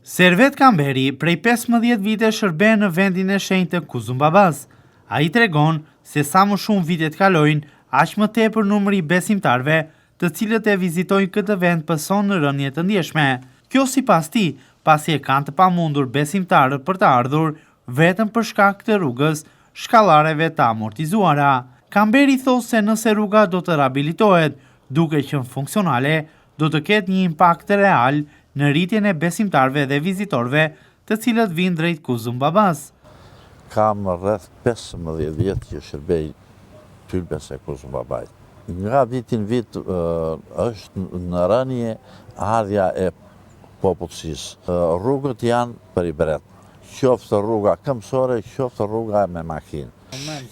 Servet Kamberi prej 15 vite shërben në vendin e shenjtë të Kuzum Babas. Ai tregon se sa më shumë vitet kalojnë, aq më tepër numri i besimtarëve, të cilët e vizitojnë këtë vend pëson në rënie të ndjeshme. Kjo sipas tij, pasi e kanë të pamundur besimtarët për të ardhur vetëm për shkak të rrugës, shkallareve të amortizuara. Kamberi thotë se nëse rruga do të rehabilitohet, duke qenë funksionale, do të ketë një impakt real në rritjen e besimtarëve dhe vizitorëve, të cilët vijnë drejt Kuzum Babas. Kam rreth 15 vjet që shërbej tyrbes e Kuzum Babait. Nga viti në vit është në rënie ardhja e popullsisë. Rrugët janë për ibret, qoftë rruga këmbësore, qoftë rruga me makinë.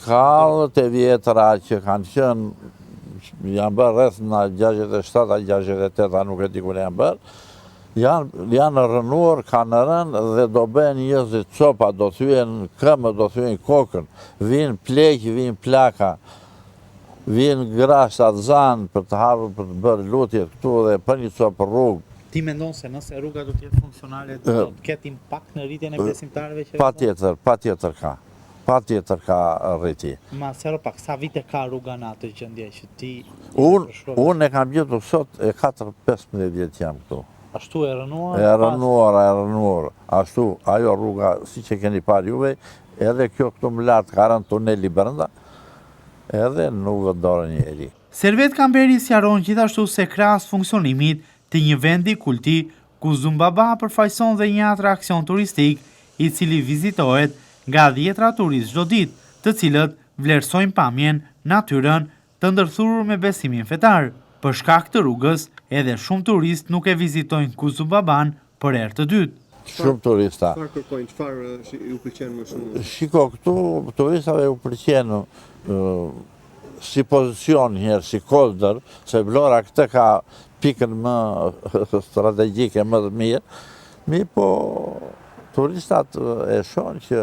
Shkallët e vjetra që kanë qenë, janë bërë rreth në 67 a 68, nuk e di kur janë bërë, janë, janë rrënuar, kanë rënë dhe do bëhen njerëzit copa, do thyhen këmbët, do thyhen kokën, vijnë pleq, vijnë plaka, vijnë gra shtatzanë për të ardhur për të bërë lutjet këtu dhe për një copë rrugë. Ti mendon se nëse rruga do të jetë funksionale, do të ketë impakt në rritjen e besimtarëve që Patjetër, patjetër ka. Patjetër ka rritje. Ma sqaro pak, sa vite ka rruga në atë gjendje që ti Unë unë e kam gjetur sot e 4-15 vjet jam këtu. Ashtu e rrënuar? E rrënuar, e rrënuar. Ashtu, ajo rruga, siç e keni parë juve, edhe kjo këtu më lartë ka rënë tuneli brenda, edhe nuk vë dorën njeri. Servet Kamberi sqaron gjithashtu se krahas funksionimit të një vendi kulti, Kuzum Baba përfaqëson dhe një atraksion turistik, i cili vizitohet nga dhjetra turistë çdo ditë, të cilët vlerësojnë pamjen, natyrën, të ndërthurur me besimin fetar. Për shkak të rrugës, edhe shumë turistë nuk e vizitojnë Kuzum Baban për herë të dytë. Shumë turista. Çfarë kërkojnë, çfarë ju pëlqen më shumë? Shiko, këtu turistave ju pëlqen si pozicion njëherë, si kodër, se Vlora këtë ka pikën më strategjike, më të mirë, mirëpo turistat e shohin që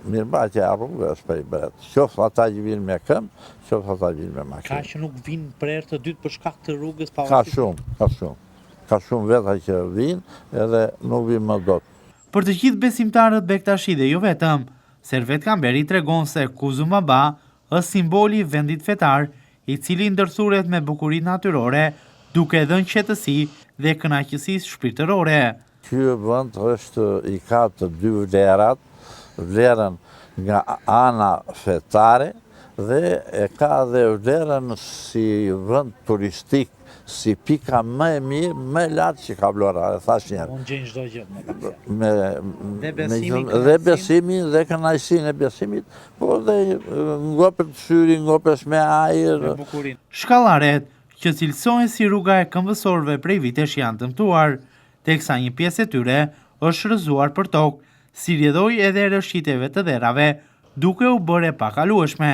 mirëmbajtja e rrugëve është për ibret. Qoftë ata që vinë me këmbë, qoftë ata që vinë me makinë. Ka që nuk vinë për herë të dytë për shkak të rrugës Ka shumë, ka shumë. Ka shumë veta që vinë edhe nuk vinë më dot. Për të gjithë besimtarët bektashi dhe jo vetëm, Servet Kamberi tregon se Kuzum Baba është simboli i vendit fetar, i cili ndërthuret me bukuritë natyrore, duke dhënë qetësi dhe kënaqësi shpirtërore. Ky vend është i ka të dy vlerat, vlerën nga ana fetare dhe e ka dhe vlerën si vend turistik, si pika më e mirë, më e lartë që ka Vlora, e thashë njëherë. Mund gjejnë çdo gjë me pak fjalë. Me, Dhe besimin, dhe besimin dhe kënaqësinë e besimit, po dhe ngopet syri, ngopesh me ajër. Me bukurinë. Shkallaret, që cilësohen si rruga e këmbësorëve prej vitesh janë dëmtuar, teksa një pjesë e tyre është rrëzuar për tokë, si rrjedhojë edhe e rrëshqitjeve të dherave, duke u bërë e pakalueshme.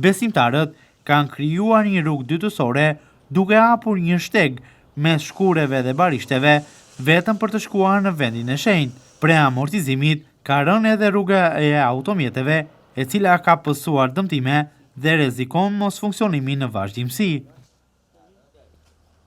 Besimtarët kanë krijuar një rrugë dytësore duke hapur një shteg mes shkurreve dhe barishteve vetëm për të shkuar në vendin e shenjtë. Prej amortizimit ka rënë edhe rruga e automjeteve, e cila ka pësuar dëmtime dhe rrezikon mosfunksionimin në vazhdimësi.